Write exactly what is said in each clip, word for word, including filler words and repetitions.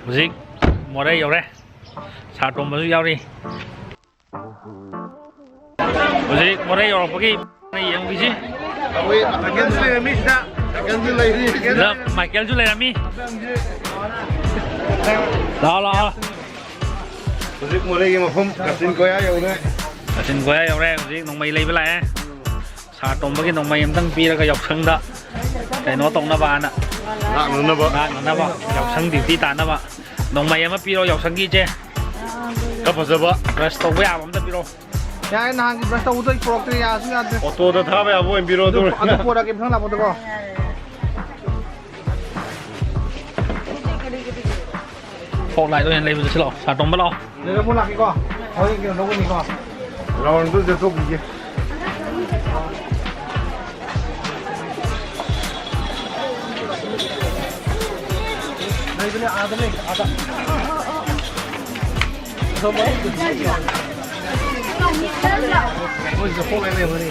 ꯍꯧꯖꯤꯛ ꯃꯣꯔꯦ ꯌꯧꯔꯦ꯫ ꯁꯥꯔ ꯇꯣꯝꯕꯁꯨ ꯌꯥꯎꯔꯤ꯫ ꯍꯧꯖꯤꯛ ꯃꯣꯔꯦ ꯌꯧꯔꯛꯄꯒꯤ ꯌꯦꯡꯕꯤꯁꯤ꯫ ꯃꯥꯏꯀꯦꯜꯁꯨ ꯂꯩꯔꯝꯃꯤ ꯁꯤꯗ꯫ ꯃꯥꯏꯀꯦꯜꯁꯨ ꯂꯩꯔꯝꯃꯤ꯫ ꯂꯥꯛꯑꯣ, ꯂꯥꯛꯑꯣ꯫ ꯍꯧꯖꯤꯛ ꯃꯣꯔꯦꯒꯤ ꯃꯐꯝ ꯀꯥꯆꯤꯟ ꯀꯣꯌꯥ ꯌꯧꯔꯦ꯫ ꯀꯥꯆꯤꯟ ꯀꯣꯌꯥ ꯌꯧꯔꯦ꯫ ꯍꯧꯖꯤꯛ ꯅꯣꯡꯃꯩ ꯂꯩꯕ ꯂꯥꯛꯑꯦ꯫ ꯁꯥꯔ ꯇꯣꯝꯕꯒꯤ ꯅꯣꯡꯃꯩ ꯑꯝꯇꯪ ꯄꯤꯔꯒ ꯌꯥꯎꯁꯪꯗ ꯀꯩꯅꯣ ꯇꯧꯅꯕꯅ꯫ ꯂꯥꯛꯅꯅꯕ꯫ ꯂꯥꯛꯅꯅꯕ꯫ ꯌꯥꯎꯁꯪ ꯗ꯭ꯌꯨꯇꯤ ꯇꯥꯅꯕ꯫ ꯅꯣꯡꯃꯩ ꯑꯃ ꯄꯤꯔꯣ ꯌꯥꯎꯁꯪꯒꯤ, ꯏꯆꯦ꯫ ꯈꯔ ꯐꯖꯕ꯫ ꯕ꯭ꯔꯁ ꯇꯧꯕ ꯌꯥꯕ ꯑꯝꯇ ꯄꯤꯔꯣ꯫ ꯌꯥꯔꯦ, ꯅꯍꯥꯟꯒꯤ ꯕ꯭ꯔꯁ ꯇꯧꯕꯗꯣ ꯑꯩ ꯄꯨꯔꯛꯇ꯭ꯔꯦ, ꯌꯥꯁꯨ ꯌꯥꯗ꯭ꯔꯦ꯫ ꯑꯣꯇꯣꯗ ꯊꯥꯕ ꯌꯥꯕ ꯑꯣꯏꯅ ꯄꯤꯔꯣ, ꯑꯗꯨ, ꯑꯗꯨ꯫ ꯑꯗꯨ ꯄꯨꯔꯛꯑꯒꯦ, ꯃꯊꯪ ꯂꯥꯛꯄꯗꯀꯣ꯫ ꯐꯣꯛ ꯂꯥꯏꯠ ꯑꯣꯏꯅ ꯂꯩꯕ ꯆꯠꯁꯤ ꯂꯥꯛꯑꯣ꯫ ꯁꯥꯔ ꯇꯣꯝꯕ ꯂꯥꯛꯑꯣ꯫ ꯂꯩꯔꯝꯃꯣ, ꯂꯥꯛꯀꯦꯀꯣ꯫ ꯍꯣꯔꯦꯟ ꯀꯩꯅꯣ ꯂꯧꯒꯅꯤꯀꯣ꯫ ꯔꯥꯎꯟꯗꯨ ꯆꯠꯊꯣꯛꯈꯤꯒꯦ꯫ ꯂꯩꯕꯅꯦ, ꯑꯥꯗ ꯂꯩ, ꯑꯥꯗ꯫ ꯑꯁꯣꯝ ꯃꯅꯨꯡꯗ ꯂꯩ꯫ ꯃꯣꯏꯁꯤꯗ ꯐꯣꯛ ꯂꯩ ꯂꯩꯔꯝꯒꯅꯤ꯫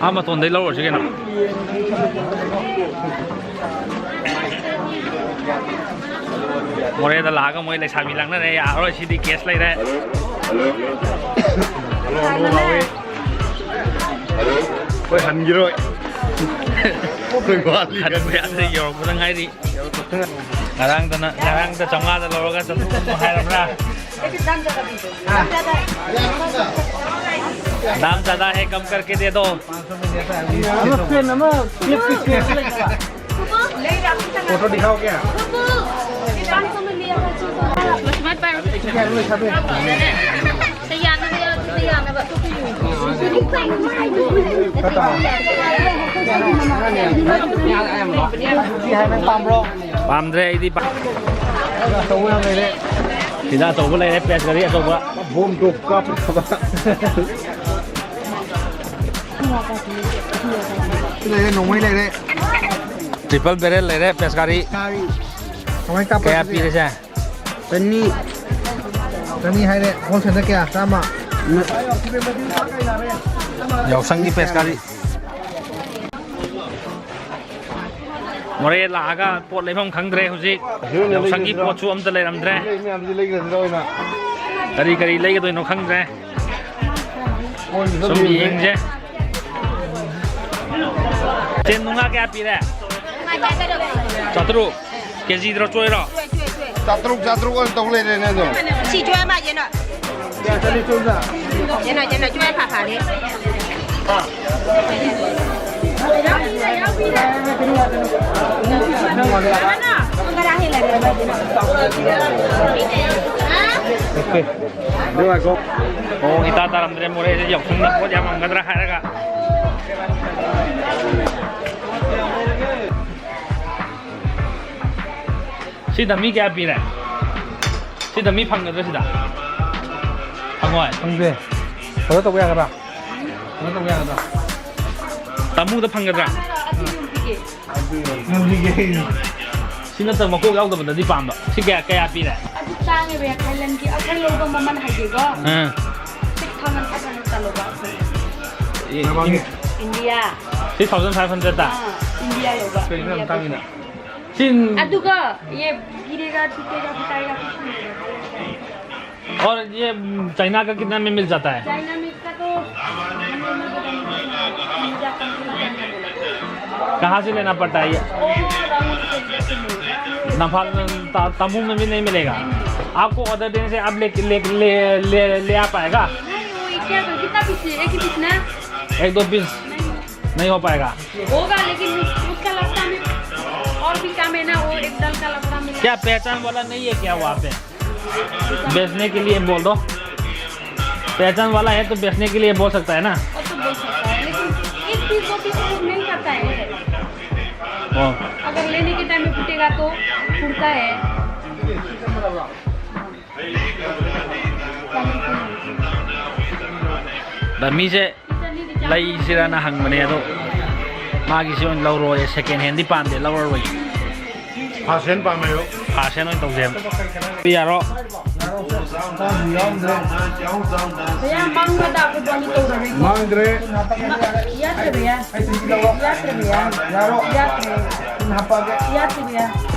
ꯑꯥ ꯃꯇꯣꯟꯗꯩ ꯂꯧꯔꯨꯔꯁꯤ ꯀꯩꯅꯣ꯫ ꯃꯣꯔꯦꯗ ꯂꯥꯛꯑꯒ ꯃꯣꯏ ꯂꯩꯁꯥꯕꯤ ꯂꯥꯡꯅꯔꯦ, ꯌꯥꯔꯔꯣꯏ, ꯁꯤꯗꯤ ꯀꯦꯁ ꯂꯩꯔꯦ꯫ ꯍꯜꯂꯣ, ꯍꯜꯂꯣ, ꯍꯜꯂꯣ, ꯂꯥꯎꯋꯦ꯫ ꯑꯩꯈꯣꯏ ꯍꯟꯈꯤꯔꯣꯏ꯫ ꯑꯩꯈꯣꯏ ꯋꯥꯠꯂꯤ꯫ ꯍꯟꯕ ꯌꯥꯗ꯭ꯔꯤ, ꯌꯧꯔꯛꯄꯗ ꯉꯥꯏꯔꯤ꯫ ꯉꯔꯥꯡꯗꯅ, ꯉꯔꯥꯡꯗ ꯆꯥꯝꯃꯉꯥꯗ ꯂꯧꯔꯒ ꯆꯥꯇ꯭ꯔꯨꯛ ꯍꯥꯏꯔꯕ꯭ꯔꯥ? दाम ज्यादा है, कम करके दे दो। ꯑꯃ ꯄꯦꯟ ꯑꯃ ꯀ꯭ꯂꯤꯞꯀꯤ ꯀ꯭ꯂꯤꯞ ꯂꯩꯇꯕ? ꯐꯣꯇꯣ ꯗꯤꯈꯥꯎ ꯀꯌꯥ? ꯀꯌꯥ ꯂꯣꯏ ꯁꯥꯕꯤ? ꯁꯤ ꯍꯥꯏꯕ ꯄꯥꯝꯕ꯭ꯔꯣ? ꯄꯥꯝꯗ꯭ꯔꯦ ꯑꯩꯗꯤ ꯄꯥꯝ-꯫ ꯑꯆꯧꯕ ꯌꯥꯝ ꯂꯩꯔꯦ꯫ ꯁꯤꯗ ꯑꯆꯧꯕ ꯂꯩꯔꯦ, ꯄꯦꯁ ꯒꯥꯔꯤ ꯑꯆꯧꯕ꯫ ꯕꯣꯝ ꯇꯣꯞ ꯀꯥꯞꯄ꯫ ꯁꯤ ꯂꯩꯔꯦ, ꯅꯣꯡꯃꯩ ꯂꯩꯔꯦ꯫ ꯇ꯭ꯔꯤꯄꯜ ꯕꯦꯔꯦꯜ ꯂꯩꯔꯦ, ꯄꯦꯁ ꯒꯥꯔꯤ꯫ ꯒꯥꯔꯤ꯫ ꯅꯣꯡꯃꯩ ꯀꯥꯞꯄ ꯀꯌꯥ ꯁꯤꯗꯤ꯫ ꯄꯤꯔꯦꯁꯦ? ꯆꯅꯤ꯫ ꯆꯅꯤ ꯍꯥꯏꯔꯦ꯫ ꯍꯣꯜꯁꯦꯜꯗ ꯀꯌꯥ? ꯆꯥꯝꯃ꯫ ꯌꯥꯎꯁꯪꯒꯤ ꯄꯦꯁꯀꯥꯔꯤ꯫ ꯃꯣꯔꯦ ꯂꯥꯛꯑꯒ ꯄꯣꯠ ꯂꯩꯐꯝ ꯈꯪꯗ꯭ꯔꯦ ꯍꯧꯖꯤꯛ꯫ ꯌꯥꯎꯁꯪꯒꯤ ꯄꯣꯠꯁꯨ ꯑꯝꯇ ꯂꯩꯔꯝꯗ꯭ꯔꯦ꯫ ꯂꯩ ꯃꯌꯥꯝꯁꯤ ꯂꯩꯈ꯭ꯔꯁꯤꯔ ꯑꯣꯏꯅ? ꯀꯔꯤ ꯀꯔꯤ ꯂꯩꯒꯗꯣꯏꯅꯣ ꯈꯪꯗ꯭ꯔꯦ꯫ ꯁꯨꯝ ꯌꯦꯡꯁꯦ꯫ ꯆꯦ, ꯅꯨꯡꯉꯥ ꯀꯌꯥ ꯄꯤꯔꯦ? ꯆꯥꯇ꯭ꯔꯨꯛ꯫ ꯀꯦꯖꯤꯗꯔꯣ, ꯆꯣꯏꯔꯣ? ꯆꯥꯇ꯭ꯔꯨꯛ, ꯆꯥꯇ꯭ꯔꯨꯛ ꯑꯣꯏꯅ ꯇꯧ ꯂꯩꯔꯦꯅꯦ ꯑꯗꯣ꯫ ꯁꯤ ꯆꯣꯏ ꯑꯃ ꯌꯦꯟꯅꯣ꯫ ꯌꯦꯟꯅꯣ, ꯌꯦꯟꯅꯣ, ꯆꯣꯏ ꯐ ꯐꯔꯦ꯫ ꯃꯣꯡ ꯏꯇꯥ ꯇꯥꯔꯝꯗ꯭ꯔꯦ, ꯃꯣꯔꯦꯁꯦ ꯌꯥꯎꯁꯪꯅꯤ, ꯄꯣꯠ ꯌꯥꯝꯃꯝꯒꯗ꯭ꯔꯥ ꯍꯥꯏꯔꯒ꯫ ꯁꯤꯗ ꯃꯤ ꯀꯌꯥ ꯄꯤꯔꯦ? ꯁꯤꯗ ꯃꯤ ꯐꯪꯒꯗ꯭ꯔꯥ ꯁꯤꯗ? ꯐꯪꯉꯣꯏ? ꯐꯪꯗꯦ꯫ ꯑꯣꯗꯔ ꯇꯧꯕ ꯌꯥꯒꯗ꯭ꯔꯥ? ꯑꯣꯗꯔ ꯇꯧꯕ ꯌꯥꯒꯗ꯭ꯔꯥ? ꯇꯥꯃꯨꯗ ꯐꯪꯒꯗ꯭ꯔꯥ? ꯉꯝꯕꯤꯒꯦ꯫ ꯁꯤ ꯅꯠꯇꯕ ꯃꯀꯣꯛ ꯌꯥꯎꯗꯕꯗꯗꯤ ꯄꯥꯝꯕ꯫ ꯁꯤ ꯀꯌꯥ, ꯀꯌꯥ ꯄꯤꯔꯦ? ꯑꯗꯨ ꯇꯥꯡꯉꯦꯕ, ꯊꯥꯏꯂꯦꯟꯒꯤ ꯑꯩꯈꯣꯏ ꯂꯧꯕ ꯃꯃꯜ ꯍꯥꯏꯒꯦꯀꯣ꯫ ꯑꯥ꯫ Six thousand five hundred ꯇ ꯂꯧꯕ꯫ ꯏ-, ꯏꯟ-, India꯫ Six thousand five hundred ꯇ? ꯑꯥ, India ꯂꯧꯕ꯫ ꯀꯩꯅꯣ ꯌꯥꯝ India ꯇꯥꯡꯉꯤꯅ? ꯄꯣꯠ꯫ ꯁꯤ ꯑꯗꯨꯒ ꯌꯦ ꯒꯤꯔꯦꯒꯥ, ꯇꯨꯇꯦꯒꯥ, ꯐꯨꯇꯥꯏꯒꯥ कुछ नहीं है। और ये, उम, चाइना का कितना में मिल जाता है? चाइना में इसका तो कहाँ से लेना पड़ता है ये? वो राहुल के जैसे नहीं। नफाल में, ता-, तंबू में भी नहीं मिलेगा? नहीं मिलेगा। आपको ऑर्डर देने से आप ले, ले, ले, ले, ले आ पाएगा? नहीं, वो क्या तो कितना पीस है? एक ही पीस ना? एक दो पीस? नहीं। नहीं हो पाएगा? होगा, लेकिन उस, उसका लफड़ा में और भी काम है ना, वो एक दल का लफड़ा में। क्या पहचान वाला नहीं है क्या वहाँ पे? बेचने के लिए बोल दो। पहचान वाला है तो बेचने के लिए बोल सकता है ना? वो तो बोल सकता है, लेकिन एक पीस, दो पीस वो नहीं करता है। ओ। अगर लेने के टाइम में फूटेगा तो फूटता है। ꯗ ꯃꯤꯁꯦ ꯂꯩꯁꯤꯔꯅ ꯍꯪꯕꯅꯦ, ꯑꯗꯣ ꯃꯥꯒꯤꯁꯤ ꯑꯣꯏꯅ ꯂꯧꯔꯣꯌꯦ꯫ Second hand ꯗꯤ ꯄꯥꯝꯗꯦ, ꯂꯧꯔꯔꯣꯏ꯫ First hand ꯄꯥꯝꯃꯦꯕ꯫ ꯄꯥꯔꯁꯦꯟ ꯑꯣꯏꯅ ꯇꯧꯁꯦꯕ꯫ ꯌꯥꯔꯣ? ꯃꯌꯥꯝ ꯃꯥꯡꯕꯗ ꯑꯩꯈꯣꯏ ꯕꯥꯅꯤ ꯇꯧꯔꯔꯣꯏꯀꯣ꯫ ꯃꯥꯡꯗ꯭ꯔꯦ꯫ ꯌꯥꯗ꯭ꯔꯦ ꯚꯩꯌꯥ꯫ ꯌꯥꯗ꯭ꯔꯦ ꯚꯩꯌꯥ꯫ ꯌꯥꯗ꯭ꯔꯦ꯫ ꯌꯥꯗ꯭ꯔꯦ ꯚꯩꯌꯥ꯫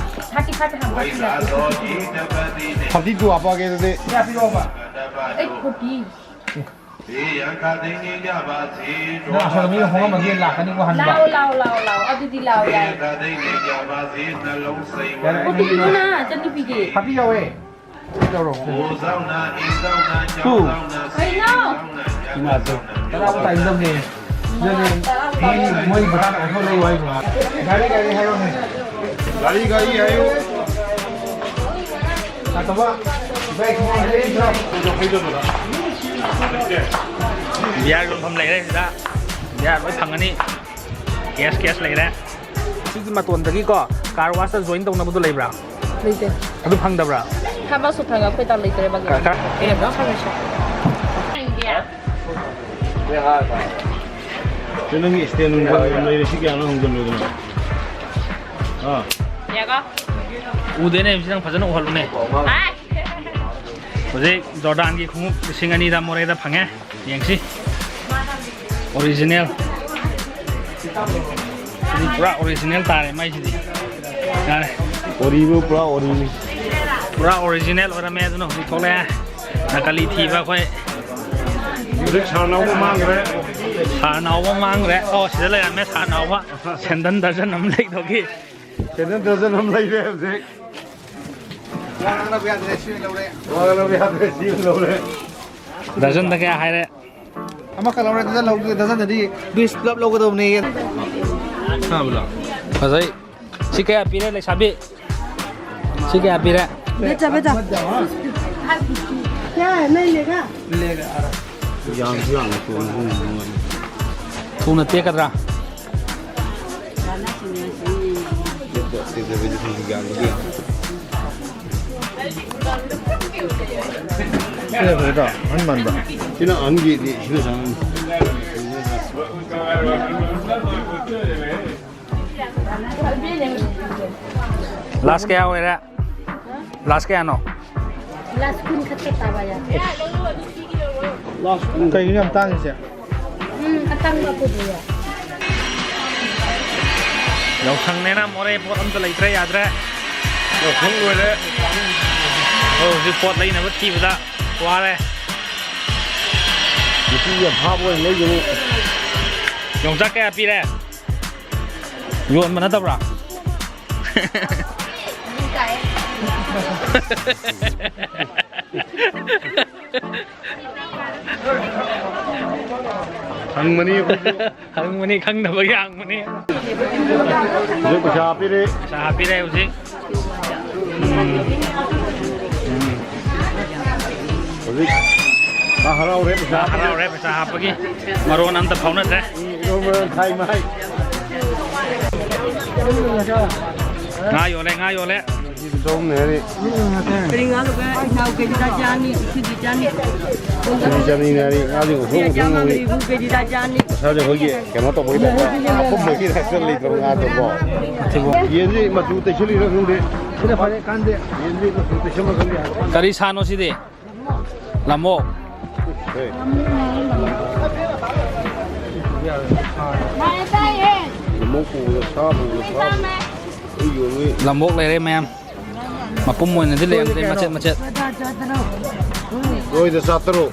ꯊꯥꯔꯇꯤ ꯐꯥꯏꯚ ꯍꯥꯞꯄꯁꯨ ꯌꯥꯗꯦ꯫ ꯐꯣꯔꯇꯤ ꯇꯨ ꯍꯥꯞꯄꯛꯑꯒꯦ ꯑꯗꯨꯗꯤ꯫ Eight forty. ꯅꯪ ꯑꯁꯣꯝꯗ ꯃꯤꯅ ꯍꯣꯡꯉꯝꯃꯒꯦ ꯂꯥꯛꯀꯅꯤꯀꯣ ꯍꯟꯕ꯫ ꯂꯥꯛꯑꯣ, ꯂꯥꯛꯑꯣ, ꯂꯥꯛꯑꯣ, ꯂꯥꯛꯑꯣ꯫ ꯑꯗꯨꯗꯤ ꯂꯥꯛꯑꯣ, ꯌꯥꯏ꯫ ꯌꯥꯔꯦ, ꯑꯩ ꯐꯣꯔꯇꯤ ꯇꯨꯅ ꯆꯅꯤ ꯄꯤꯒꯦ꯫ ꯍꯥꯞꯄꯤ ꯌꯥꯎꯋꯦ꯫ ꯇꯧꯔꯣ꯫ ꯇꯨ꯫ ꯀꯩꯅꯣ? ꯏꯃꯥ, ꯇꯨ꯫ ꯇꯔꯥꯕꯨ ꯇꯥꯏꯗꯧꯅꯦ꯫ ꯑꯗꯨꯅꯦ, ꯃꯣꯏ, ꯃꯣꯏ ꯕꯖꯥꯔꯗ ꯑꯣꯟꯊꯣꯛ ꯂꯩꯌꯨ ꯍꯥꯏꯕ꯭ꯔꯣ? ꯒꯥꯔꯤ, ꯒꯥꯔꯤ ꯍꯥꯏꯔꯣꯅꯦ꯫ ꯒꯥꯔꯤ, ꯒꯥꯔꯤ ꯍꯥꯏꯌꯨ꯫ ꯇꯥꯇꯣꯝꯕ, ꯕ꯭ꯔꯦꯛ ꯈꯣꯡ ꯂꯩꯔꯛꯏꯗ꯭ꯔꯣ? ꯕꯤꯌꯥꯔ ꯌꯣꯟꯐꯝ ꯂꯩꯔꯦ ꯁꯤꯗ꯫ ꯕꯤꯌꯥꯔ ꯂꯣꯏ ꯐꯪꯒꯅꯤ꯫ ꯀꯦꯁ, ꯀꯦꯁ ꯂꯩꯔꯦ꯫ ꯁꯤꯒꯤ ꯃꯇꯣꯟꯗꯒꯤꯀꯣ, ꯀꯥꯔ ꯋꯥꯁꯇ ꯖꯣꯏꯟ ꯇꯧꯅꯕꯗꯣ ꯂꯩꯕ꯭ꯔꯥ? ꯂꯩꯇꯦ꯫ ꯑꯗꯨ ꯐꯪꯗꯕ꯭ꯔꯥ? ꯊꯕꯛꯁꯨ ꯐꯪꯉ ꯑꯩꯈꯣꯏ ꯇꯥ ꯂꯩꯇ꯭ꯔꯦꯕ꯫ ꯀ-, ꯀ-, ꯑꯦ, ꯑꯗꯨꯝ ꯐꯪꯉꯁꯤ꯫ ꯁꯤ ꯅꯪꯒꯤ ꯁ꯭ꯇꯦꯟ ꯅꯨꯡꯒ ꯌꯥꯝ ꯂꯩꯔꯦ, ꯁꯤ ꯀꯌꯥꯅꯣ ꯍꯪꯖꯜꯂꯨꯗꯅ꯫ ꯑꯥ꯫ ꯌꯥꯒ? ꯎꯗꯦꯅꯦ, ꯁꯤ ꯅꯪ ꯐꯖꯅ ꯎꯍꯜꯂꯨꯅꯦ꯫ ꯍꯥꯏ꯫ ꯍꯧꯖꯤꯛ ꯖꯣꯔꯗꯥꯟꯒꯤ ꯈꯣꯡꯎꯞ ꯂꯤꯁꯤꯡ ꯑꯅꯤꯗ ꯃꯣꯔꯦꯗ ꯐꯪꯉꯦ꯫ ꯌꯦꯡꯁꯤ꯫ ꯑꯣꯔꯤꯖꯤꯅꯦꯜ꯫ ꯁꯤꯗꯤ ꯄꯨꯔꯥ ꯑꯣꯔꯤꯖꯤꯅꯦꯜ ꯇꯥꯔꯦ ꯃꯥꯏꯁꯤꯗꯤ꯫ ꯌꯥꯔꯦ꯫ ꯑꯣꯔꯤꯕꯨ ꯄꯨꯔꯥ ꯑꯣꯔꯤꯅꯤ꯫ ꯄꯨꯔꯥ ꯑꯣꯔꯤꯖꯤꯅꯦꯜ ꯑꯣꯏꯔꯝꯃꯦ, ꯑꯗꯨꯅ ꯍꯧꯖꯤꯛ ꯊꯣꯛꯂꯛꯑꯦ꯫ ꯅꯀꯂꯤ ꯊꯤꯕ ꯑꯩꯈꯣꯏ꯫ ꯍꯧꯖꯤꯛ ꯁꯥꯔ ꯅꯥꯎꯕ ꯃꯥꯡꯈ꯭ꯔꯦ꯫ ꯁꯥꯔ ꯅꯥꯎꯕ ꯃꯥꯡꯈ꯭ꯔꯦ꯫ ꯑꯣ, ꯁꯤꯗ ꯂꯩꯔꯝꯃꯦ ꯁꯥꯔ ꯅꯥꯎꯕ꯫ ꯁꯦꯟꯗꯟ ꯗꯔꯖꯟ ꯑꯃ ꯂꯩꯗꯧꯒꯤ꯫ ꯁꯦꯟꯗꯟ ꯗꯔꯖꯟ ꯑꯃ ꯂꯩꯔꯦ ꯍꯧꯖꯤꯛ꯫ ꯋꯥ ꯉꯥꯡꯅꯕ ꯌꯥꯗ꯭ꯔꯦ, ꯁꯤ ꯑꯣꯏꯅ ꯂꯧꯔꯦ꯫ ꯋꯥ ꯉꯥꯡꯅꯕ ꯌꯥꯗ꯭ꯔꯦ, ꯁꯤ ꯑꯣꯏꯅ ꯂꯧꯔꯦ꯫ ꯗꯔꯖꯟꯗ ꯀꯌꯥ ꯍꯥꯏꯔꯦ? ꯑꯃꯈꯛ ꯂꯧꯔꯦ, ꯗꯔꯖꯟ ꯂꯧꯗꯦ, ꯗꯔꯖꯟꯗꯗꯤ ꯄꯤꯁ ꯄꯨꯂꯞ ꯂꯧꯒꯗꯧꯕꯅꯦ꯫ ꯁꯥꯕꯗꯣ꯫ ꯐꯖꯩ꯫ ꯁꯤ ꯀꯌꯥ ꯄꯤꯔꯦ, ꯂꯩꯁꯥꯕꯤ? ꯁꯤ ꯀꯌꯥ ꯄꯤꯔꯦ? ꯕꯦꯆꯥ, ꯕꯦꯆꯥ꯫ ꯀꯌꯥ ꯍꯥꯏ, ꯅꯪ ꯂꯦꯒꯥ? ꯌꯥꯝꯁꯨ ꯌꯥꯝꯅ ꯇꯣꯡꯕ ꯉꯝꯃꯣꯏ꯫ ꯊꯨꯅ ꯇꯦꯛꯀꯗ꯭ꯔꯥ? ꯁꯤꯅ ꯐꯖꯗ꯭ꯔꯣ? ꯑꯍꯟ ꯃꯥꯟꯕ꯭ꯔꯥ? ꯁꯤꯅ ꯑꯍꯟꯒꯤꯗꯤ, ꯁꯤꯅ ꯁꯥꯡ-, ꯂꯥꯁ ꯀꯌꯥ ꯑꯣꯏꯔꯦ? ꯒ꯭ꯂꯥꯁ ꯀꯌꯥꯅꯣ? ꯒ꯭ꯂꯥꯁ ꯀꯨꯟ ꯈꯛꯇ ꯇꯥꯕ ꯌꯥ꯫ ꯀꯩꯒꯤꯅꯣ ꯌꯥꯝ ꯇꯥꯡꯉꯤꯁꯦ? ꯎꯝ, ꯑꯇꯥꯡꯕ ꯄꯨꯕꯤꯌꯣ꯫ ꯌꯥꯎꯁꯪꯅꯦꯅ ꯃꯣꯔꯦ ꯄꯣꯠ ꯑꯝꯇ ꯂꯩꯇ꯭ꯔꯦ, ꯌꯥꯗ꯭ꯔꯦ꯫ ꯌꯥꯎꯁꯪ ꯂꯣꯏꯔꯦ꯫ ꯑꯣ, ꯍꯧꯖꯤꯛ ꯄꯣꯠ ꯂꯩꯅꯕ ꯊꯤꯕꯗ ꯋꯥꯔꯦ꯫ ꯅꯨꯄꯤ ꯑꯐꯥꯕ ꯑꯣꯏꯅ ꯂꯩꯒꯅꯤ꯫ ꯌꯣꯡꯆꯥꯛ ꯀꯌꯥ ꯄꯤꯔꯦ? ꯌꯣꯟꯕ ꯅꯠꯇꯕ꯭ꯔꯥ? ꯍꯪꯕꯅꯤ ꯑꯩꯈꯣꯏꯁꯨ꯫ ꯍꯪꯕꯅꯤ, ꯈꯪꯗꯕꯒꯤ ꯍꯪꯕꯅꯤ꯫ ꯍꯧꯖꯤꯛ ꯄꯩꯁꯥ ꯍꯥꯞꯄꯤꯔꯦ꯫ ꯄꯩꯁꯥ ꯍꯥꯞꯄꯤꯔꯦ ꯍꯧꯖꯤꯛ꯫ ꯎꯝ꯫ ꯎꯝ꯫ ꯍꯧꯖꯤꯛ ꯃꯥ ꯍꯔꯥꯎꯔꯦ ꯄꯩꯁꯥ ꯃꯥ ꯍꯥꯞꯄꯒꯤ꯫ ꯍꯔꯥꯎꯔꯦ ꯄꯩꯁꯥ ꯍꯥꯞꯄꯒꯤ꯫ ꯃꯔꯣꯟ ꯑꯝꯇ ꯐꯥꯎꯅꯗ꯭ꯔꯦ꯫ ꯏꯔꯣꯟꯕ ꯊꯥꯏ ꯃꯥꯏ꯫ ꯉꯥ ꯌꯣꯜꯂꯦ, ꯉꯥ ꯌꯣꯜꯂꯦ꯫ ꯁꯤꯗꯤ ꯆꯍꯨꯝꯅꯦ ꯍꯥꯏꯔꯤ꯫ ꯀꯔꯤ ꯉꯥ ꯂꯧꯒꯦ? ꯏꯅꯥꯎ ꯀꯦꯖꯤꯗ ꯆꯥꯅꯤ, ꯏꯆꯦꯗꯤ ꯆꯥꯅꯤ꯫ ꯀꯦꯖꯤ ꯆꯅꯤꯅꯦ ꯍꯥꯏꯔꯤ꯫ ꯉꯥꯗꯤ ꯉꯧꯊꯣꯛ ꯉꯧꯊꯣꯛ ꯉꯧꯏ꯫ ꯃꯔꯤꯐꯨ ꯀꯦꯖꯤꯗ ꯆꯥꯅꯤ꯫ ꯉꯁꯥꯏꯗꯤ ꯑꯩꯈꯣꯏꯒꯤ ꯀꯩꯅꯣ ꯇꯧꯕꯒꯤ ꯇꯥꯏꯞꯇ, ꯑꯄꯨꯝꯕꯒꯤ ꯇꯥꯏꯞꯇ ꯂꯩꯇꯕ ꯉꯥꯗꯣꯀꯣ꯫ ꯌꯦꯟꯁꯤ ꯃꯆꯨ ꯇꯩꯁꯤꯜꯂꯤꯔ ꯈꯪꯗꯦ꯫ ꯁꯤꯅ ꯐꯔꯦ ꯀꯥꯟꯗꯦ꯫ ꯌꯦꯟꯁꯤ ꯃꯆꯨ ꯇꯩꯁꯤꯜꯂ ꯈꯪꯗꯦ꯫ ꯀꯔꯤ ꯁꯥꯅꯣ ꯁꯤꯗꯤ? ꯂꯝꯑꯣꯛ꯫ ꯍꯣꯏ꯫ ꯂꯝꯑꯣꯛ ꯄꯨꯕꯗ ꯁꯥ ꯄꯨꯕꯗ ꯁꯥ꯫ ꯑꯩ ꯌꯣꯟꯕꯩ꯫ ꯂꯝꯑꯣꯛ ꯂꯩꯔꯦ ꯃꯌꯥꯝ꯫ ꯃꯄꯨꯝ ꯑꯣꯏꯅꯗꯤ ꯂꯩꯔꯝꯗꯦ, ꯃꯆꯦꯠ ꯃꯆꯦꯠ꯫ ꯅꯣꯏꯗ ꯆꯥꯇꯔꯨꯛ꯫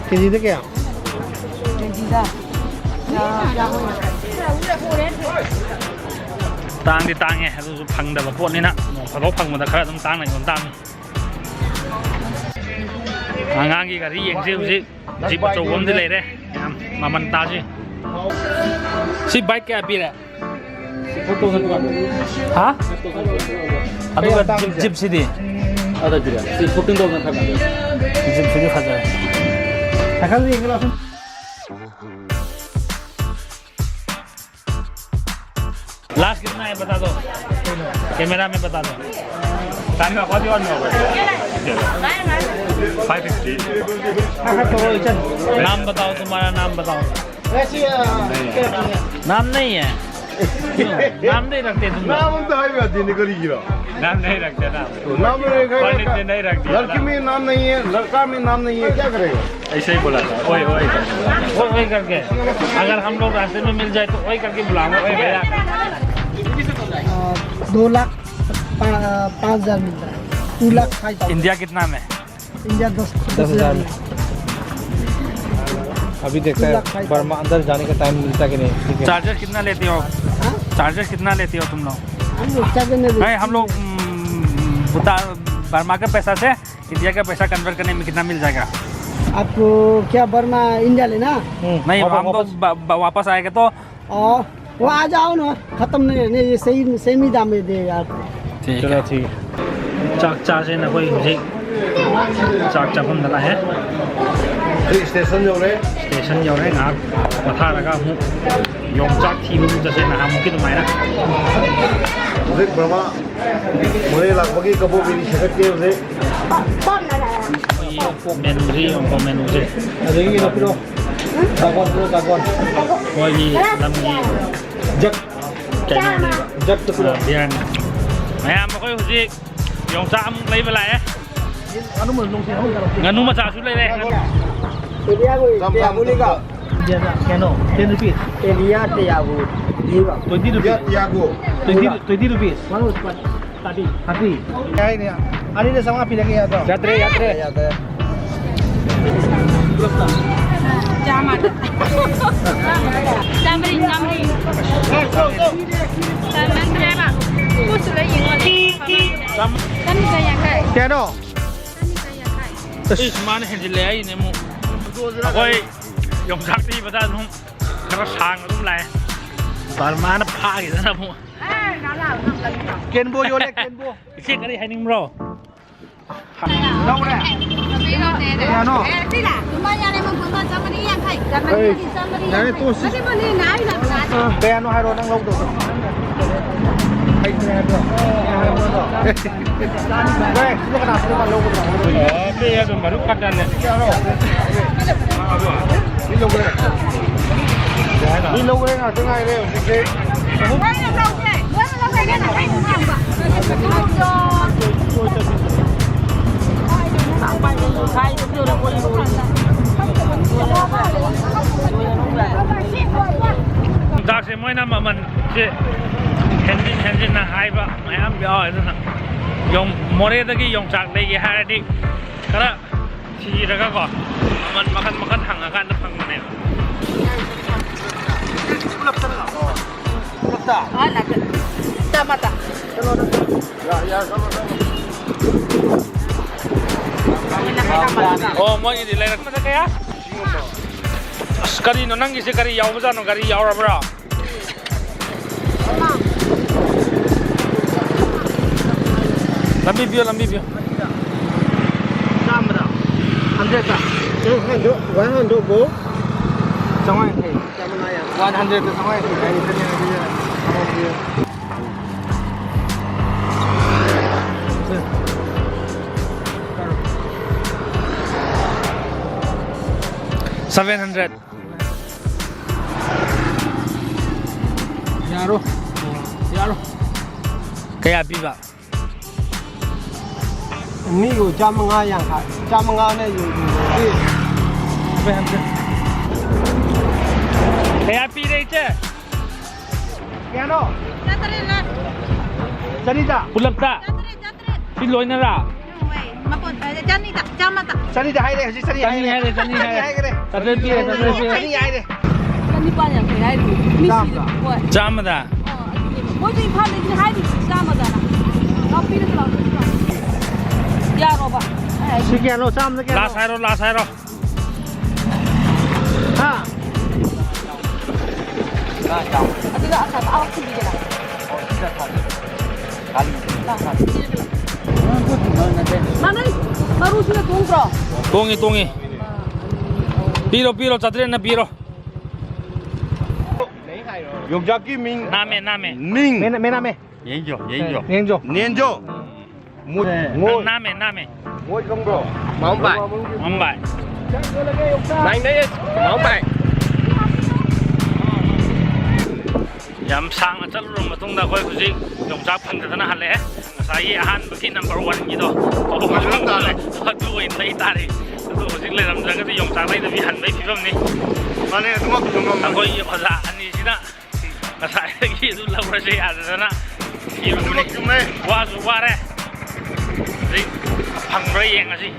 ꯀꯦꯖꯤꯗ ꯀꯌꯥ? ꯇꯥꯡꯗꯤ ꯇꯥꯡꯉꯦ, ꯑꯗꯨꯁꯨ ꯐꯪꯗꯕ ꯄꯣꯠꯅꯤꯅ ꯅꯣꯡ ꯐꯥꯗꯣꯛ ꯐꯪꯕꯗ ꯈꯔ ꯑꯗꯨꯝ ꯇꯥꯡꯅ ꯌꯣꯟ ꯇꯥꯕꯅꯤ꯫ ꯑꯉꯥꯡꯒꯤ ꯒꯥꯔꯤ ꯌꯦꯡꯁꯤ ꯍꯧꯖꯤꯛ꯫ ꯖꯤꯞ ꯑꯆꯧꯕ ꯑꯃꯗꯤ ꯂꯩꯔꯦ꯫ ꯌꯥꯝ ꯃꯃꯜ ꯇꯥꯁꯤ꯫ ꯁꯤ ꯕꯥꯏꯛ ꯀꯌꯥ ꯄꯤꯔꯦ? ꯍꯥ? ꯑꯗꯨꯒ ꯖꯤꯞ, ꯖꯤꯞꯁꯤꯗꯤ? ꯑꯗ ꯄꯤꯔꯦ꯫ ꯁꯤ ꯐꯣꯔꯇꯤꯟ ꯊꯥꯎꯖꯟ ꯐꯥꯏꯚ ꯍꯟꯗ꯭ꯔꯦꯠ꯫ ꯖꯤꯞꯁꯤꯗꯤ ꯐꯖꯔꯦ꯫ ꯁꯥꯏꯀꯜꯗꯤ ꯌꯦꯡꯒꯦ ꯂꯥꯎ꯫ लास्ट कितना है बता दो, कैमरा में बता दो। तानी का कौन कौन में होगा? Five fifty. नाम बताओ, तुम्हारा नाम बताओ। नाम नहीं है। नाम नहीं रखते तुम लोग। नाम हम तो है भी नहीं करी गिरा। नाम नहीं रखते ना। नाम नहीं रखा। पंडित ने नहीं रख दिया लड़की ना। में नाम नहीं है, लड़का में नाम नहीं है, क्या करेगा? ऐसे ही बोला था। ओए, ओए करके। ओए, ओए करके। अगर हम लोग रास्ते में मिल जाए तो ओए करके बुलाऊंगा। ओए भैया। अ, दो लाख पा-, पाँच हज़ार मिलता है। Two lakh five thousand. India कितना में? इंडिया दस, दस हज़ार में। अभी देखते हैं बर्मा अंदर जाने का टाइम मिलता कि नहीं। ठीक है। चार्जेस कितना लेते हो? हाँ? चार्जेस कितना लेते हो तुम लोग? हम लोग चार्जेस नहीं लेते। नहीं, हम लोग, हम्म, बता, बर्मा के पैसा से इंडिया का पैसा कन्वर्ट करने में कितना मिल जाएगा? आपको क्या बर्मा इंडिया लेना? हम्म, नहीं, वापस, हम तो वापस। ब-, ब-, वापस आएगा तो। और वो आ जाओ ना, खत्म नहीं है, नहीं, ये सही, सेम ही दाम में दे यार। ठीक है। चलो, ठीक है। ꯆꯥꯛ ꯆꯥꯁꯦꯅ ꯑꯩꯈꯣꯏ ꯍꯧꯖꯤꯛ ꯆꯥꯛ ꯆꯥꯐꯝꯗ ꯂꯥꯛꯑꯦ꯫ ꯑꯩ ꯁ꯭ꯇꯦꯁꯟ ꯌꯧꯔꯦ꯫ ꯁ꯭ꯇꯦꯁꯟ ꯌꯧꯔꯦ, ꯉꯥꯏꯍꯥꯛ ꯄꯣꯊꯥꯔꯒ ꯑꯃꯨꯛ ꯌꯣꯡꯆꯥꯛ ꯊꯤꯕ ꯑꯃꯨꯛ ꯆꯠꯁꯦ, ꯅꯍꯥꯟꯃꯨꯛꯀꯤ ꯑꯗꯨꯃꯥꯏꯅ꯫ ꯍꯧꯖꯤꯛ ꯕꯔꯃꯥ ꯃꯣꯔꯦ ꯂꯥꯛꯄꯒꯤ ꯀꯕꯣꯛ ꯕꯤꯔꯤ ꯁꯦꯀꯠꯀꯦ ꯍꯧꯖꯤꯛ꯫ ꯑꯩꯈꯣꯏꯒꯤ ꯃꯦꯅꯨꯁꯦ ꯌꯦꯡꯉꯣ, ꯃꯦꯅꯨꯁꯦ꯫ ꯑꯗꯒꯤ ꯀꯩꯅꯣ ꯄꯤꯔꯛꯑꯣ꯫ ꯗ꯭ꯔꯥꯒꯣꯟ ꯄꯤꯔꯛꯑꯣ, ꯗ꯭ꯔꯥꯒꯣꯟ꯫ ꯃꯣꯏꯒꯤ ꯂꯝꯒꯤ ꯖꯛ꯫ ꯀꯩꯅꯣꯅꯦꯕ꯫ ꯖꯛꯇ ꯄꯤꯔꯛꯑꯣ꯫ ꯑ, ꯕꯤꯌꯔꯅꯦ꯫ ꯃꯌꯥꯝ ꯑꯩꯈꯣꯏ ꯍꯧꯖꯤꯛ ꯌꯣꯡꯆꯥꯛ ꯑꯃꯨꯛ ꯂꯩꯕ ꯂꯥꯛꯑꯦ꯫ ꯉꯥꯅꯨ ꯃꯆꯥꯁꯨ ꯂꯩꯔꯦ꯫ ꯀꯌꯥ ꯀꯌꯥ ꯕꯣꯂꯦꯒꯥ? ꯀꯩꯅꯣ, ten rupees꯫ ꯀꯦꯂꯤꯌꯥ ꯀꯌꯥ ꯕꯣꯂꯦꯒꯥ? Twenty rupees꯫ ꯀꯌꯥ ꯀꯌꯥ ꯕꯣ? Twenty, twenty rupees꯫ Thirty꯫ Thirty꯫ ꯌꯥꯏꯅꯦ꯫ ꯑꯅꯤꯗ ꯆꯥꯝꯃꯉꯥ ꯄꯤꯔꯒꯦ ꯌꯥꯗ꯭ꯔꯣ? ꯌꯥꯗ꯭ꯔꯦ, ꯌꯥꯗ꯭ꯔꯦ꯫ ꯌꯥꯗ꯭ꯔꯦ꯫ ꯆꯥꯝꯃꯔꯤ, ꯆꯥꯝꯃꯔꯤ꯫ ꯆꯥꯝꯃꯟꯈ꯭ꯔꯦꯕ꯫ ꯄꯣꯠꯁꯨ ꯂꯣꯏ ꯌꯦꯡꯉꯣꯅꯦ꯫ ꯆꯥꯝꯃꯔꯤꯒ ꯌꯥꯡꯈꯩ꯫ ꯀꯌꯥꯅꯣ? ꯆꯥꯝꯃꯔꯤꯒ ꯌꯥꯡꯈꯩ꯫ ꯑꯁ꯫ ꯏꯁ, ꯃꯥꯅ ꯍꯦꯟꯖꯤꯜꯂꯦ ꯍꯥꯏꯅꯦ ꯑꯃꯨꯛ꯫ ꯑꯩꯈꯣꯏ ꯌꯣꯡꯆꯥꯛ ꯊꯤꯕꯗ ꯑꯗꯨꯝ ꯈꯔ ꯁꯥꯡꯅ ꯑꯗꯨꯝ ꯂꯥꯛꯑꯦ꯫ ꯕꯔꯃꯥꯅ ꯐꯥꯈꯤꯗꯅ ꯑꯃꯨꯛ꯫ ꯀꯦꯟꯕꯣ ꯌꯣꯜꯂꯦ, ꯀꯦꯟꯕꯣ꯫ ꯏꯆꯦ, ꯀꯔꯤ ꯍꯥꯏꯅꯤꯡꯕ꯭ꯔꯣ? ꯂꯧꯔꯦ꯫ ꯀꯌꯥꯅꯣ? ꯌꯥꯔꯦ, ꯇꯣꯛꯑꯁꯤ꯫ ꯀꯌꯥꯅꯣ ꯍꯥꯏꯔꯣ, ꯅꯪ ꯂꯧꯗꯧꯗꯣ? ꯍꯩꯇ꯭ꯔꯦ ꯍꯥꯏꯕ꯭ꯔꯣ? ꯁꯤꯗ ꯀꯅꯥ ꯂꯧꯒꯗ꯭ꯔꯣ? ꯃꯤ ꯂꯧꯈ꯭ꯔꯦ꯫ ꯃꯤ ꯂꯧꯈ꯭ꯔꯦ ꯉꯥꯛꯇ ꯉꯥꯏꯔꯦ ꯍꯧꯖꯤꯛꯁꯦ꯫ ꯂꯣꯏꯅ ꯂꯧꯒꯦ꯫ ꯂꯣꯏꯅ ꯂꯧꯒꯦ꯫ ꯑꯩꯅ ꯍꯥꯏꯕ꯫ ꯌꯣꯡꯆꯥꯛꯁꯦ ꯃꯣꯏꯅ ꯃꯃꯜꯁꯦ ꯍꯦꯟꯖꯤꯟ ꯍꯦꯟꯖꯤꯟꯅ ꯍꯥꯏꯕ ꯃꯌꯥꯝ ꯌꯥꯎꯋꯦ꯫ ꯑꯗꯨꯅ ꯌꯣꯡ-, ꯃꯣꯔꯦꯗꯒꯤ ꯌꯣꯡꯆꯥꯛ ꯂꯩꯒꯦ ꯍꯥꯏꯔꯗꯤ ꯈꯔ ꯊꯤꯔꯒꯀꯣ, ꯃꯃꯜ ꯃꯈꯟ ꯃꯈꯟ ꯍꯪꯉꯀꯥꯟꯗ ꯐꯪꯕꯅꯦꯕ꯫ ꯄꯨꯂꯞ ꯆꯠꯂꯣ꯫ ꯄꯨꯂꯞꯇ? ꯑꯥ, ꯅꯠꯇꯦ꯫ ꯆꯥꯝꯃꯗ꯫ ꯆꯠꯂꯣ, ꯆꯠꯂꯣ꯫ ꯌꯥ, ꯌꯥ, ꯆꯠꯂꯣ, ꯆꯠꯂꯣ꯫ ꯑꯣ, ꯃꯣꯏꯒꯤꯗꯤ ꯂꯩꯔꯛ-, ꯃꯊꯛ ꯀꯌꯥ? ꯑꯁ, ꯀꯔꯤꯅꯣ ꯅꯪꯒꯤꯁꯦ? ꯀꯔꯤ ꯌꯥꯎꯕꯖꯥꯠꯅꯣ? ꯒꯥꯔꯤ ꯌꯥꯎꯔꯕ꯭ꯔꯥ? ꯂꯝꯕꯤ ꯄꯤꯌꯣ, ꯂꯝꯕꯤ ꯄꯤꯌꯣ꯫ ꯆꯥꯝꯃꯗ, ꯍꯟꯗ꯭ꯔꯦꯠꯇ꯫ One hundred bro. ꯆꯥꯝꯃꯉꯥ ꯌꯥꯡꯈꯩ꯫ ꯋꯥꯟ ꯍꯟꯗ꯭ꯔꯦꯠꯇ ꯆꯥꯝꯃꯉꯥ ꯌꯥꯡꯈꯩ ꯍꯥꯏꯔꯤ, ꯆꯅꯤ ꯌꯥꯡꯈꯩ꯫ Seven hundred. ꯌꯥꯔꯣ꯫ ꯌꯥꯔꯣ꯫ ꯀꯌꯥ ꯄꯤꯕ? ꯃꯤꯕꯨ ꯆꯥꯝꯃꯉꯥ ꯌꯥꯡꯈꯩ, ꯆꯥꯝꯃꯉꯥꯅ ꯌꯣꯜꯂꯤ꯫ ꯀꯌꯥ ꯄꯤꯔꯦ, ꯏꯆꯦ? ꯀꯌꯥꯅꯣ? ꯆꯥꯇꯔꯦꯠ ꯂꯥꯛ꯫ ꯆꯅꯤꯗ? ꯄꯨꯂꯞꯇ? ꯆꯥꯇꯔꯦꯠ, ꯆꯥꯇꯔꯦꯠ꯫ ꯁꯤ ꯂꯣꯏꯅꯔꯥ? ꯍꯣꯏ, ꯃꯄꯣꯠ ꯍꯥꯏꯔꯦ, ꯆꯅꯤꯗ, ꯆꯥꯝꯃꯗ꯫ ꯆꯅꯤꯗ ꯍꯥꯏꯔꯦ, ꯍꯧꯖꯤꯛ ꯆꯅꯤ ꯆꯅꯤ ꯍꯥꯏꯔꯦ꯫ ꯍꯥꯏꯔꯦ, ꯆꯅꯤ ꯆꯅꯤ ꯍꯥꯏꯔꯦ꯫ ꯍꯥꯏꯈ꯭ꯔꯦ꯫ ꯆꯥꯇ꯭ꯔꯦꯠ ꯄꯤꯔꯦ, ꯆꯥꯇ꯭ꯔꯦꯠ ꯄꯤꯔꯦ꯫ ꯆꯅꯤ ꯍꯥꯏꯔꯦ꯫ ꯆꯅꯤꯄꯥꯟ ꯌꯥꯡꯈꯩ ꯍꯥꯏꯔꯤꯕ꯫ ꯃꯤꯁꯤꯡꯗꯣ꯫ ꯆꯥꯝꯃꯗ? ꯍꯣꯏ꯫ ꯆꯥꯝꯃꯗ? ꯑꯣ, ꯑꯗꯨꯅꯦꯕ꯫ ꯃꯣꯏꯁꯨ ꯏꯝꯐꯥꯜꯗꯒꯤꯅꯦ ꯍꯥꯏꯔꯤꯁꯦ ꯆꯥꯝꯃꯗꯅ꯫ ꯂꯥꯛꯄꯤꯔꯁꯤ, ꯂꯥꯛꯄꯤꯔꯁꯤ, ꯂꯥꯛꯄꯤꯔꯁꯤ꯫ ꯌꯥꯔꯣꯕ? ꯑꯩ ꯍꯥꯏꯁꯦ꯫ ꯁꯤ ꯀꯌꯥꯅꯣ? ꯆꯥꯝꯃꯗ ꯀꯌꯥꯅꯣ? ꯂꯥꯁ ꯍꯥꯏꯔꯣ, ꯂꯥꯁ ꯍꯥꯏꯔꯣ꯫ ꯍꯥ? ꯑꯗꯨꯒ ꯑꯁꯥꯕ ꯑꯍꯥꯎ ꯊꯤꯟꯕꯤꯒꯦꯔꯥ? ꯃꯥꯅꯩ, ꯃꯔꯨꯁꯤꯅ ꯇꯣꯡꯗ꯭ꯔꯣ? ꯇꯣꯡꯉꯤ, ꯇꯣꯡꯉꯤ꯫ ꯄꯤꯔꯣ, ꯄꯤꯔꯣ, ꯆꯥꯇ꯭ꯔꯦꯠꯅ ꯄꯤꯔꯣ꯫ ꯌꯣꯡꯆꯥꯛꯀꯤ ꯃꯤꯡ꯫ ꯅꯥꯃꯦ, ꯅꯥꯃꯦ꯫ ꯃꯤꯡ꯫ ꯃꯦꯅ-, ꯃꯦꯅꯥꯃꯦ꯫ ꯌꯦꯡꯖꯣ, ꯌꯦꯡꯖꯣ꯫ ꯌꯦꯡꯖꯣ꯫ ꯅꯦꯟꯖꯣ꯫ ꯃꯣꯏ, ꯃꯣꯏ꯫ ꯅꯥꯃꯦ, ꯅꯥꯃꯦ꯫ ꯃꯣꯏ ꯈꯪꯕ꯭ꯔꯣ? ꯃꯥꯎꯝꯕꯥꯏ꯫ ꯃꯥꯎꯝꯕꯥꯏ꯫ ꯅꯥꯏꯟ ꯑꯦꯠ, ꯃꯥꯎꯝꯕꯥꯏ꯫ ꯌꯥꯝ ꯁꯥꯡꯅ ꯆꯠꯂꯨꯔ ꯃꯇꯨꯡꯗ ꯑꯩꯈꯣꯏ ꯍꯧꯖꯤꯛ ꯌꯣꯡꯆꯥꯛ ꯐꯪꯗꯗꯅ ꯍꯜꯂꯛꯑꯦ꯫ ꯉꯁꯥꯏꯒꯤ ꯑꯍꯥꯟꯕꯒꯤ ꯅꯝꯕꯔ ꯋꯥꯟꯒꯤꯗꯣ, ꯑꯗꯨ ꯑꯣꯏꯅ ꯂꯩ ꯇꯥꯔꯦ꯫ ꯑꯗꯣ ꯍꯧꯖꯤꯛ ꯂꯩꯔꯝꯗ꯭ꯔꯒꯗꯤ ꯌꯣꯡꯆꯥꯛ ꯂꯩꯗꯕꯤ ꯍꯟꯕꯒꯤ ꯐꯤꯕꯝꯅꯤ꯫ ꯃꯥꯅꯦ, ꯑꯗꯨꯃꯛ ꯆꯨꯝꯃꯝꯃꯅꯤ꯫ ꯑꯩꯈꯣꯏꯒꯤ ꯑꯣꯖꯥ ꯑꯅꯤꯁꯤꯅ ꯉꯁꯥꯏꯗꯒꯤ ꯑꯗꯨ ꯂꯧꯔꯁꯦ ꯌꯥꯗꯗꯅ ꯊꯤꯔꯨꯕꯅꯤ꯫ ꯑꯗꯨꯃꯛ ꯆꯨꯝꯃꯦ꯫ ꯋꯥꯁꯨ ꯋꯥꯔꯦ꯫ ꯍꯧꯖꯤꯛ ꯐꯪꯕ꯭ꯔꯥ ꯌꯦꯡꯉꯁꯤ꯫